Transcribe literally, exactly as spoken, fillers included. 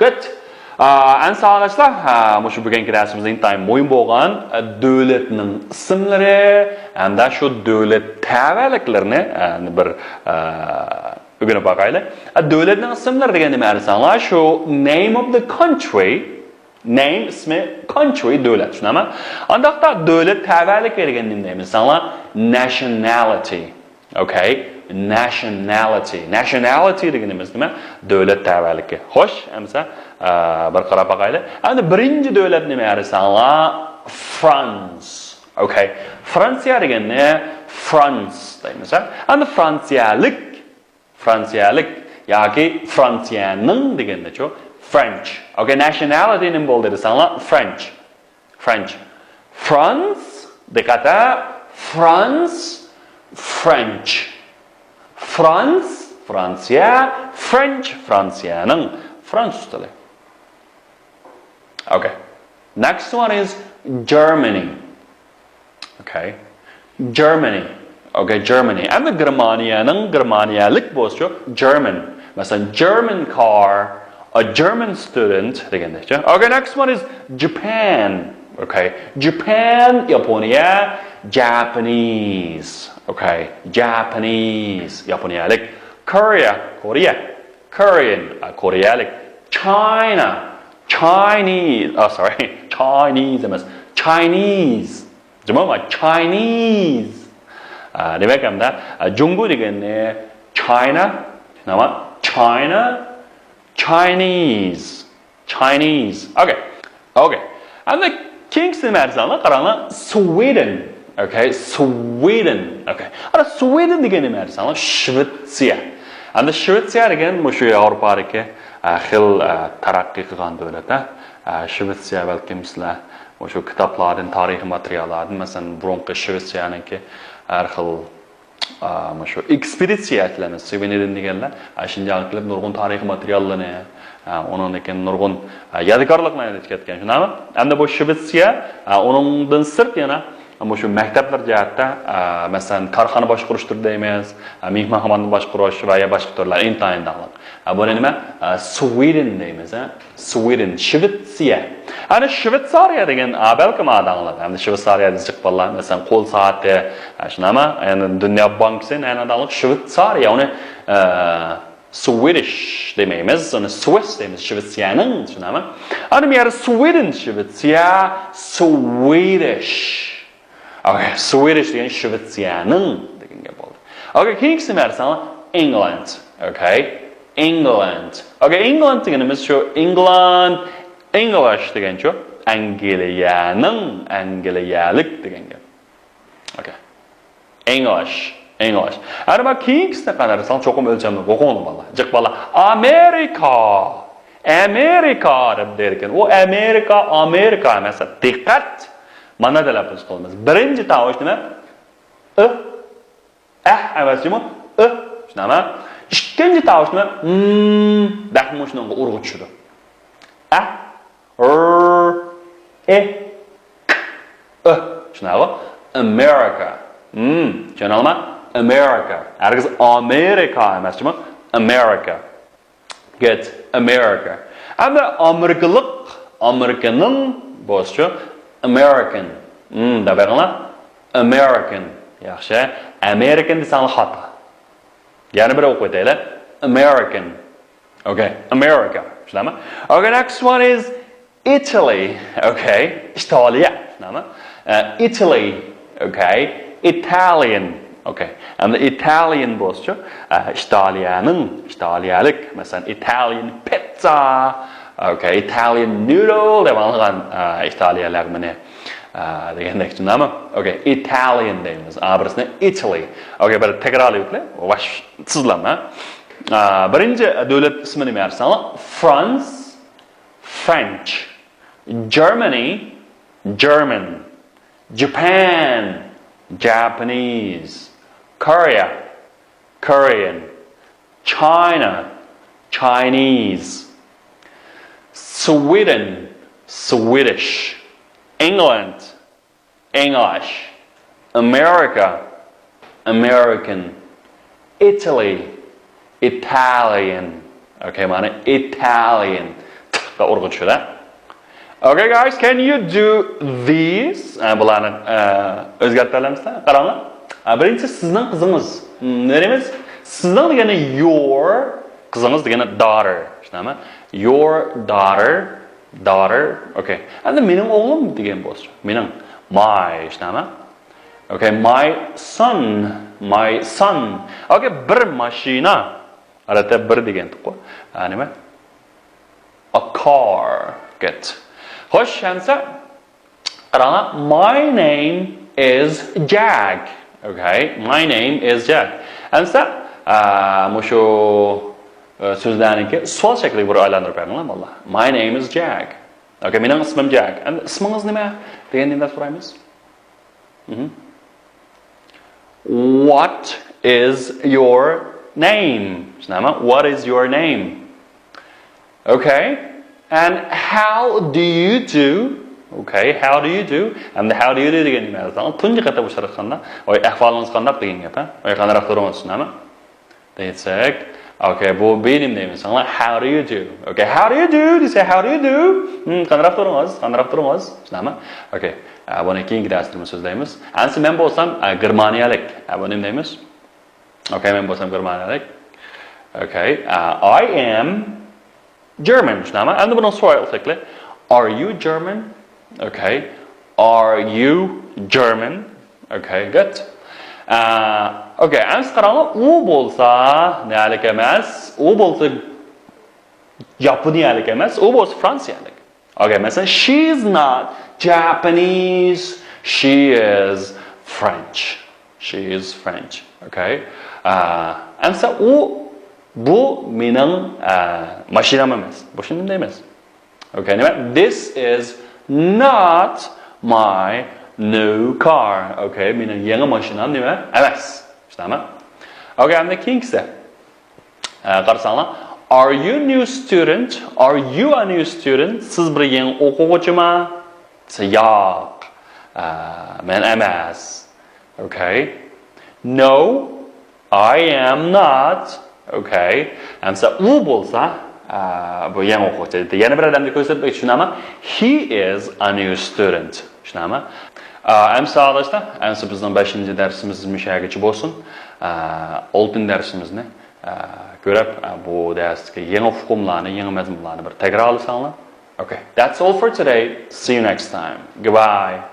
Good. ئا، ئەمدى ساۋاقداشلار، ئا، مۇشۇ بۈگۈنكى دەرسىمىزدە ئىنتايىن مۇھىم بولغان، ئا، دۆلەتنىڭ ئىسىملىرى ھەمدە شۇ دۆلەت تەۋەلىكلىرىنى، ئا، بىر، ئا، ئۆگىنىپ باقايلى. ئا، دۆلەتنىڭ ئىسىملىرى دېگەن نېمە دېسەڭلار؟ شۇ name of the country، name ئىسمى، country دۆلەت، شۇنداقمۇ؟ ئانداقتا دۆلەت تەۋەلىكى دېگەن نېمە دەيمىز دېسەڭلار؟ Nationality. Okay, nationality. Nationality دېگىنىمىز نېمە؟ دۆلەت تەۋەلىكى. خوش، ئەمسە، ئا، بىر قاراپ باقايلى. ئەمدى بىرىنچى دۆلەت نېمە دېسەڭلار؟ France. Okay. فرانسىيە دېگەننى France دەيمىز، ھە؟ ئەمدى فرانسىيەلىك، فرانسىيەلىك ياكى فرانسىيەنىڭ دېگەندىچۇ؟ French. Okay, nationality نېمە بولدى دېسەڭلار؟ French. French. France، دىققەت ھە، France، French. France، فرانسىيە، French، فرانسىيەنىڭ، فرانسۇز تىلى. Okay. Next one is Germany. Okay. Germany. Okay, Germany. ئەمدى گېرمانىيەنىڭ، گېرمانىيەلىك بولسىچۇ؟ German. مەسىلەن، German car، a German student دېگەندەكچۇ. Okay, next one is Japan. Okay. Japan، ياپونىيە، Japanese. Okay. Japanese، ياپونىيەلىك. Korea، كورېيە. Korean، ئا، كورېيەلىك. China، Chinese، ئا، sorry، Chinese ئەمەس، Chinese. جۇمۇ، Chinese. ئا، دېمەك، ئەمدى، ئا، جۇڭگو دېگەننى China، نېمە؟ China، Chinese. Chinese. Okay. Okay. ئەمدى كېيىنكىسىنى نېمە دېسەڭلار، قاراڭلار، Sweden. Okay. Sweden. Okay. ئانا، Sweden دېگەن نېمە دېسەڭلار، شىۋېتسىيە. ئەمدى شىۋېتسىيە دېگەن مۇشۇ ياۋروپادىكى، ئە، خېلى، ئە، تەرەققىي قىلغان دۆلەت، ھە. ئە، شىۋېتسىيە بەلكىم سىلەر مۇشۇ كىتابلاردىن، تارىخىي ماتېرىياللاردىن، مەسىلەن، بۇرۇنقى شىۋېتسىيەنىڭكى ھەر خىل ئا، مۇشۇ ئېكسپېدىتسىيە ئەتلەرنى، سۇۋېنىردىن دېگەنلەر، ئا، شىنجاڭغا كېلىپ نۇرغۇن تارىخىي ماتېرىياللارنى، ئا، ئۇنىڭدىن كېيىن نۇرغۇن، ئا، يادىكارلىقلارنى ئېلىپ كەتكەن، شۇنداقمۇ؟ ئەمدى بۇ شىۋېتسىيە، ئا، ئۇنىڭدىن سىرت يەنە مۇشۇ مەكتەپلەر جەھەتتە، ئا، مەسىلەن، كارخانا باشقۇرۇش تۈرى دەيمىز، ئا، مېھمانخانا باشقۇرۇش ۋە يا باشقا تۈرلەر ئىنتايىن داڭلىق. ئا، بۇنى نېمە؟ ئا، سۇۋېدېن دەيمىز، ھە؟ سۇۋېدېن، شىۋېتسىيە. ئەنە شىۋېتسارىيە دېگەن، ئا، بەلكىم ئاداڭلار. ئەمدى شىۋېتسارىيەدە جىق بالىلار، مەسىلەن، قول سائىتى، ئە، شۇنداقمۇ؟ يەنە دۇنيا بانكىسى، يەنە داڭلىق شىۋېتسارىيە. ئۇنى، ئە، سۇۋېدىش دېمەيمىز، ئۇنى سۇۋېس دەيمىز، شىۋېتسىيەنىڭ، شۇنداقمۇ؟ ئەنە بۇ يەردە سۇۋېدېن، شىۋېتسىيە، سۇۋېدىش. Okay, سۇۋېدىش دېگەن شىۋېتسىيەنىڭ دېگەن گەپ بولدى. Okay, كېيىنكىسى نېمە دېسەڭلار؟ England. Okay, England. Okay, England دېگىنىمىز شۇ ئىنگلاند، English دېگەنچۇ؟ ئەنگلىيەنىڭ، ئەنگلىيەلىك دېگەن گەپ. Okay. English, English. ئەنە مانا كېيىنكىسىنى قانداق دېسەڭ، چوقۇم ئۆلچەمنى ئوقۇڭلار بالىلار. جىق بالىلار. ئامېرىكا. ئامېرىكا دەپ دەيدىكەن. ئۇ ئامېرىكا، ئامېرىكا ئەمەس. دىققەت. مانا تەلەپپۇز قىلىمىز. بىرىنچى تاۋۇش نېمە؟ ئى. ئەھ ئەمەس جۇمۇ. ئى. شۇنداقمۇ؟ ئىككىنچى تاۋۇش نېمە؟ م. بەكمۇ شۇنىڭغا ئۇرغۇ چۈشىدۇ. ئەھ. ر. ئى. ك. ئى. شۇنداقمۇ؟ America. م. چۈشەندىڭلارمۇ؟ America. ھەرگىز ئامېرىكا ئەمەس جۇمۇ. America. Good. America. ئەمدى ئامېرىكىلىق، ئامېرىكىنىڭ بولسىچۇ؟ American. ھىم، دەپ بېقىڭلار. American. ياخشى. American دېسەڭلار خاتا. يەنە بىر ئوقۇپ ئۆتەيلى. American. Okay. America. شۇنداقمۇ؟ Okay, next one is Italy. Okay. ئىتالىيە. شۇنداقمۇ؟ ئە، Italy. Okay. Italian. Okay. ئەمدى Italian بولسىچۇ؟ ئە، ئىتالىيەنىڭ، ئىتالىيەلىك. مەسىلەن، Italian pizza. Okay. Italian noodle دەپ ئاڭلىغان، ئە، ئىتالىيەلەر مېنى، ئە، دېگەندەك، شۇنداقمۇ؟ Okay. Italian دەيمىز. ئا، بىرسىنى Italy. Okay. بىر تەكرارلاپ ئۆتەيلى. ۋاش، سىزلەرمۇ. ئە، بىرىنچى دۆلەت ئىسمى نېمە دېسەڭلار؟ France. French. Germany. German. Japan. Japanese. Korea. Korean. China. Chinese. Sweden. Swedish. England. English. America. American. Italy. Italian. Okay, مانا Italian. T ئورغا چۈشۈرە. Okay, guys, can you do these? ئە، بۇلارنى، ئە، ئۆزگەرتەلەمسىلەر؟ قاراڭلار. ئە، بىرىنچى سىزنىڭ قىزىڭىز. م، نېمە دەيمىز؟ سىزنىڭ دېگەننى your، قىزىڭىز دېگەننى daughter. چۈشىنەمە؟ Your daughter, daughter. Okay. ئەمدى مېنىڭ ئوغلۇم دېگەن بولسا. مېنىڭ. My. چۈشىنەمە؟ Okay, my son, my son. Okay, بىر ماشىنا. ئادەتتە بىر دېگەنتۇققۇ. ئە، نېمە؟ A car. Good. خوش، ئەمسە قاراڭلار. My name is Jack. Okay, my name is Jack. ئەمسە، ئە، مۇشۇ، ئە، سۆزلەرنىڭكى سوئال شەكلىگە بىر ئايلاندۇرۇپ بەرگىنلار، بالىلار. My name is Jack. Okay, مېنىڭ ئىسمىم جەك. ئەمدى ئىسمىڭىز نېمە دېگەندىن سورايمىز. مهم. What is your name? چۈشىنەمە؟ What is your name? Okay. And how do you do? Okay, how do you do? ئەمدى how do you do دېگەن نېمە دېسەڭ، تۇنجى قېتىم ئۇچراشقاندا، ۋاي، ئەھۋالىڭىز قانداق دېگەن گەپ، ھە؟ ۋاي، قانداقراق تۇرۇڭىز، چۈشىنەمە؟ دېسەك، okay، بۇ بىلىم دەيمىز. ساڭا how do you do? Okay, how do you do? دېسە، how do you do? ھىم، قانداقراق تۇرۇڭىز؟ قانداقراق تۇرۇڭىز؟ چۈشىنەمە؟ Okay. ئە، بۇنى كېيىنكى دەرسلىرىمىزدە سۆزلەيمىز. ئەمسە مەن بولسام، ئە، گېرمانىيەلىك. ئە، بۇنى نېمە دەيمىز؟ Okay، مەن بولسام گېرمانىيەلىك. Okay. ئە، I am German. چۈشىنەمە؟ ئەمدى بۇنىڭ سوئال شەكلى. Are you German? Okay. Are you German? Okay, good. ئە، okay، ئەمسە قاراڭلار، ئۇ بولسا نەلىك ئەمەس، ئۇ بولسا ياپونىيەلىك ئەمەس، ئۇ بولسا فرانسىيەلىك. Okay، مەسىلەن، she's not Japanese, she is French. She is French. Okay. ئە، ئەمسە ئۇ، بۇ مېنىڭ، ئە، ماشىنام ئەمەس. بۇ شۇنداق ئەمەس. Okay، نېمە؟ This is not my new car. Okay، مېنىڭ يېڭى ماشىنام نېمە؟ ئەمەس. چۈشىنەمە؟ Okay، ئەمدى كېيىنكىسى. ئە، قارىساڭلار. Are you new student? Are you a new student? سىز بىر يېڭى ئوقۇغۇچىما؟ دېسە، ياق. ئە، مەن ئەمەس. Okay. No, I am not. Okay. ئەمسە ئۇ بولسا، ئە، بۇ يېڭى ئوقۇغۇچى. يەنە بىر ئادەمنى كۆرسەتمەكچى، چۈشىنەمە؟ He is a new student. چۈشىنەمە؟ ئە، ئەمسە ئاداشلار، ئەمسە بىزنىڭ بەشىنچى دەرسىمىز مۇشۇ يەرگىچە بولسۇن. ئە، ئالتىنچى دەرسىمىزنى، ئە، كۆرۈپ، ئە، بۇ دەرستىكى يېڭى ئۇقۇملارنى، يېڭى مەزمۇنلارنى بىر تەكرارلىساڭلار. Okay, that's all for today. See you next time. Goodbye.